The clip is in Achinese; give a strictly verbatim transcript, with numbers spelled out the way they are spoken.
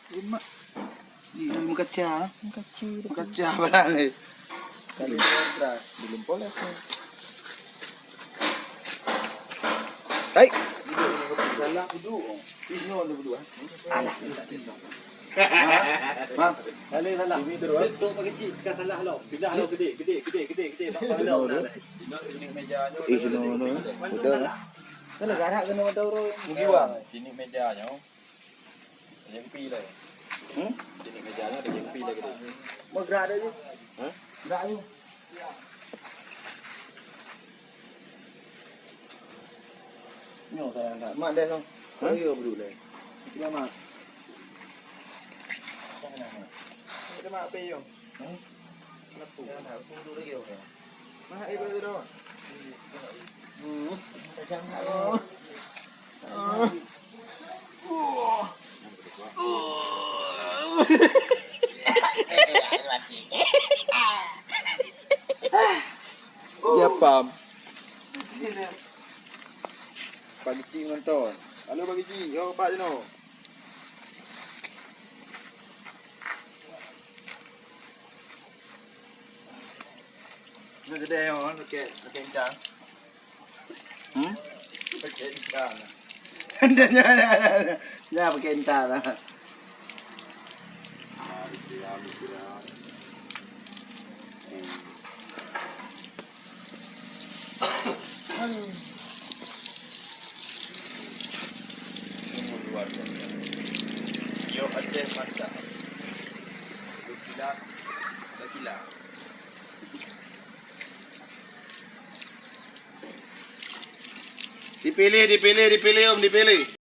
Mak. Iya, meukaca. Meukaca. Meukaca barang ni. Kali keras. Belum poles ni. Hai. Salah duduk. Ini ada berdua. Alah, minta dia. Bang. Salah, salah. Ini terus. Tok bagi cik, sekarang salah lo. Pindah lo gede, gede, gede, gede, gede. Bang, bang, lo. Ini meja ni. Ih, no, no. Udah lah. Salah garak kena mata orang. Mugi bang. Ini meja ni. Bajèe kupi lé. Hmm? Sini meja nyan bajèe kupi lé gitu. Mau gerak deh, Ju. Hah? Gerak, Ju. Nyoh, sayang, tak. Mak dah, Ju. Hah? Oh, iya, betul, lé. Ya, Mak. Ada Mak, apa, Ju? Hmm? Ya, pam. Bagi cik nonton. Halo, bagi cik. Yo, Pak Jeno. Ni gede yo, pakai, pakai inca. Hmm? Pakai inca. Nya, nya, nya, nya, nya, pakai inca lah. Sungguh luar biasa. Yo, Aceh mantap. Gila, gila. Dipilih, dipilih, dipilih, Om, dipilih.